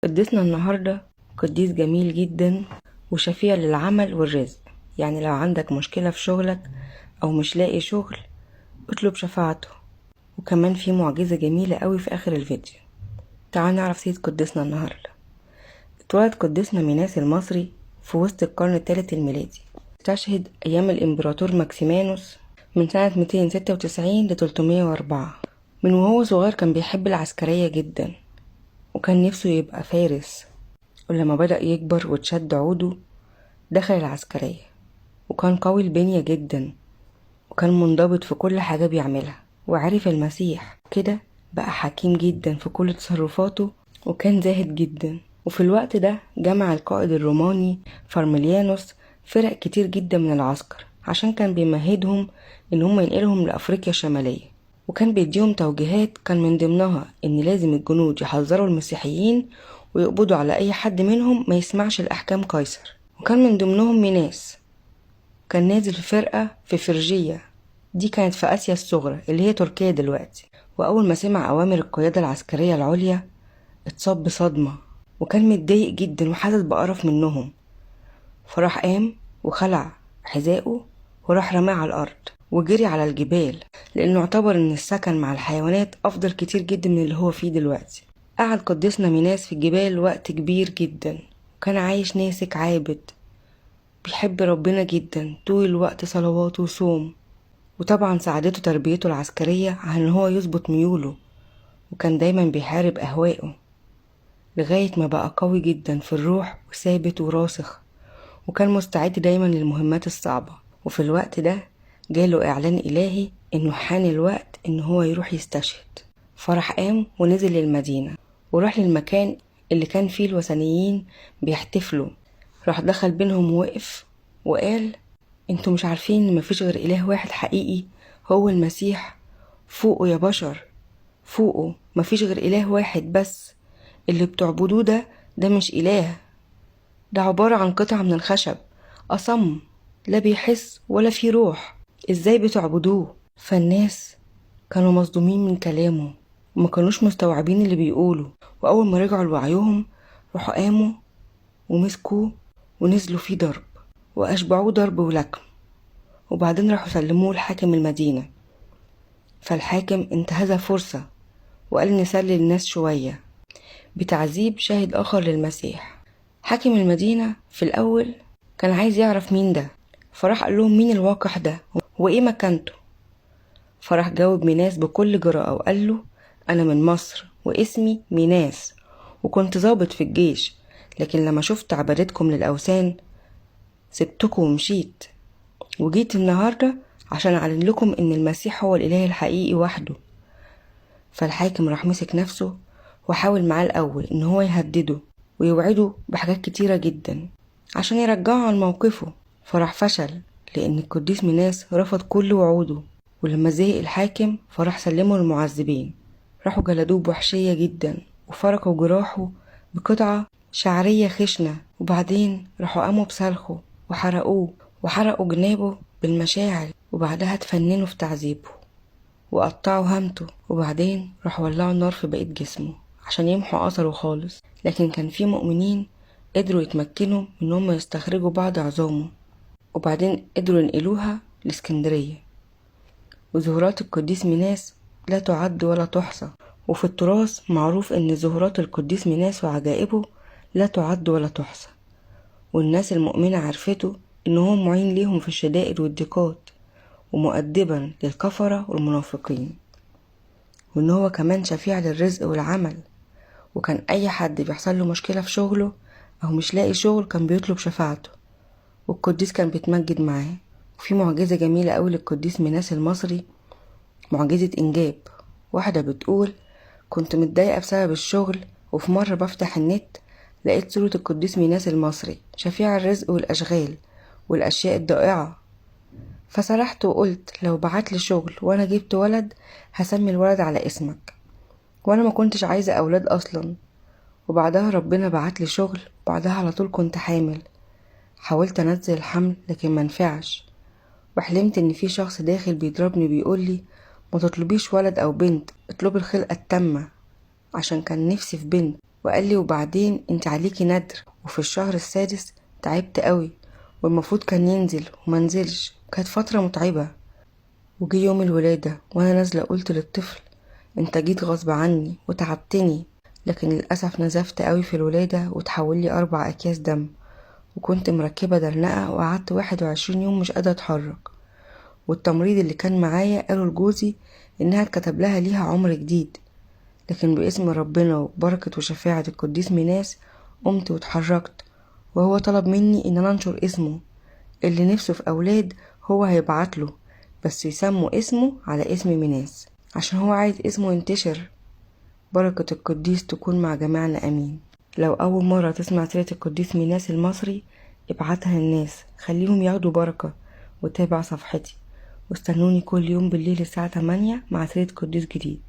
قديسنا النهاردة قديس جميل جدا وشفيع للعمل والرزق. يعني لو عندك مشكلة في شغلك أو مش لاقي شغل اطلب شفاعته. وكمان في معجزة جميلة قوي في آخر الفيديو. تعال نعرف سيرة قديسنا النهاردة. اتولد قديسنا ميناس المصري في وسط القرن الثالث الميلادي. استشهد أيام الإمبراطور ماكسيمانوس من سنة 296 ل 304. من وهو صغير كان بيحب العسكرية جدا وكان نفسه يبقى فارس. ولما بدأ يكبر وتشد عوده دخل العسكرية، وكان قوي البنية جدا وكان منضبط في كل حاجة بيعملها، وعرف المسيح كده بقى حكيم جدا في كل تصرفاته وكان زاهد جدا. وفي الوقت ده جمع القائد الروماني فارمليانوس فرق كتير جدا من العسكر عشان كان بيمهدهم ان هم ينقلهم لأفريقيا الشمالية، وكان بيديهم توجيهات كان من ضمنها ان لازم الجنود يحذروا المسيحيين ويقبضوا على اي حد منهم ما يسمعش الأحكام قيصر. وكان من ضمنهم ميناس، كان نازل في فرقة في فرجية، دي كانت في آسيا الصغرى اللي هي تركيا دلوقتي. وأول ما سمع أوامر القيادة العسكرية العليا اتصاب بصدمة وكان متضايق جدا وحاسس بقرف منهم، فراح قام وخلع حذائه وراح رماه على الأرض وجري على الجبال، لأنه اعتبر إن السكن مع الحيوانات أفضل كتير جدا من اللي هو فيه دلوقتي. قعد قديسنا ميناس في الجبال وقت كبير جدا، وكان عايش ناسك عابد بيحب ربنا جدا، طول الوقت صلوات وصوم. وطبعا ساعدته تربيته العسكرية على إن هو يظبط ميوله، وكان دايما بيحارب أهوائه لغاية ما بقى قوي جدا في الروح وثابت وراسخ، وكان مستعد دايما للمهمات الصعبة. وفي الوقت ده جاله إعلان إلهي إنه حان الوقت إن هو يروح يستشهد. فراح قام ونزل للمدينة وراح للمكان اللي كان فيه الوثنيين بيحتفلوا، راح دخل بينهم ووقف وقال: انتوا مش عارفين ان مفيش غير إله واحد حقيقي هو المسيح؟ فوقوا يا بشر، فوقوا، مفيش غير إله واحد بس، اللي بتعبدوه ده مش إله، ده عبارة عن قطعة من الخشب أصم لا بيحس ولا فيه روح، إزاي بتعبدوه؟ فالناس كانوا مصدومين من كلامه وما كانوش مستوعبين اللي بيقوله. وأول ما رجعوا لوعيهم راحوا قاموا ومسكوه ونزلوا فيه ضرب وأشبعوه ضرب ولكم، وبعدين راحوا سلموه لحاكم المدينة. فالحاكم انتهز فرصة وقال نسلي الناس شوية بتعذيب شاهد آخر للمسيح. حاكم المدينة في الأول كان عايز يعرف مين ده، فراح قال لهم مين الواقح ده وإيه مكانته؟ فراح جاوب ميناس بكل جراءة وقال له: أنا من مصر واسمي ميناس وكنت ضابط في الجيش، لكن لما شفت عبادتكم للأوثان سبتكم ومشيت، وجيت النهاردة عشان أعلن لكم إن المسيح هو الإله الحقيقي وحده. فالحاكم راح مسك نفسه وحاول معاه الأول إن هو يهدده ويوعده بحاجات كتيرة جدا عشان يرجعه عن موقفه، فراح فشل لأن القديس ميناس رفض كل وعوده. ولما زهق الحاكم فراح سلمه للمعذبين، راحوا جلدوه بوحشية جدا وفركوا جراحه بقطعة شعرية خشنة، وبعدين راحوا قاموا بسلخه وحرقوه وحرقوا جنابه بالمشاعل، وبعدها تفننوا في تعذيبه وقطعوا هامته، وبعدين راحوا ولعوا النار في بقية جسمه عشان يمحوا أثره خالص. لكن كان في مؤمنين قدروا يتمكنوا من هم يستخرجوا بعض عظامه، وبعدين قدروا ينقلوها لإسكندرية. وظهورات القديس ميناس لا تعد ولا تحصى، وفي التراث معروف إن ظهورات القديس ميناس وعجائبه لا تعد ولا تحصى، والناس المؤمنة عرفته إن هو معين ليهم في الشدائد والضيقات ومؤدبا للكفرة والمنافقين، وإن هو كمان شفيع للرزق والعمل. وكان أي حد بيحصل له مشكلة في شغله أو مش لاقي شغل كان بيطلب شفاعته، والقديس كان بيتمجد معاه. وفي معجزة جميلة أوي للقديس ميناس المصري، معجزة إنجاب. واحدة بتقول: كنت متضايقة بسبب الشغل، وفي مرة بفتح النت لقيت صورة القديس ميناس المصري شفيع الرزق والأشغال والأشياء الضائعة، فسرحت وقلت لو بعتلي شغل وأنا جبت ولد هسمي الولد على اسمك، وأنا ما كنتش عايزة أولاد أصلا. وبعدها ربنا بعتلي شغل، وبعدها على طول كنت حامل. حاولت أنزل الحمل لكن منفعش، وحلمت إن في شخص داخل بيضربني بيقولي ما تطلبيش ولد أو بنت، اطلبي الخلقة التامة، عشان كان نفسي في بنت. وقال لي وبعدين انت عليكي ندر. وفي الشهر السادس تعبت قوي، والمفروض كان ينزل ومنزلش، وكانت فترة متعبة. وجي يوم الولادة وانا نازلة قلت للطفل انت جيت غصب عني وتعبتني، لكن للأسف نزفت قوي في الولادة وتحول لي 4 أكياس دم، وكنت مركبة درنقة وقعدت 21 يوم مش قادرة اتحرك. والتمريض اللي كان معايا قالوا لجوزي انها اتكتب لها ليها عمر جديد، لكن باسم ربنا وبركة وشفاعة القديس ميناس قمت واتحركت، وهو طلب مني ان انا انشر اسمه، اللي نفسه في اولاد هو هيبعتله، بس يسموا اسمه على اسم ميناس عشان هو عايز اسمه ينتشر. بركة القديس تكون مع جميعنا، امين. لو اول مرة تسمع سيرة القديس ميناس المصري ابعتها للناس، خليهم ياخدوا بركة، وتابع صفحتي، واستنوني كل يوم بالليل الساعة 8 مع سيرة قديس جديد.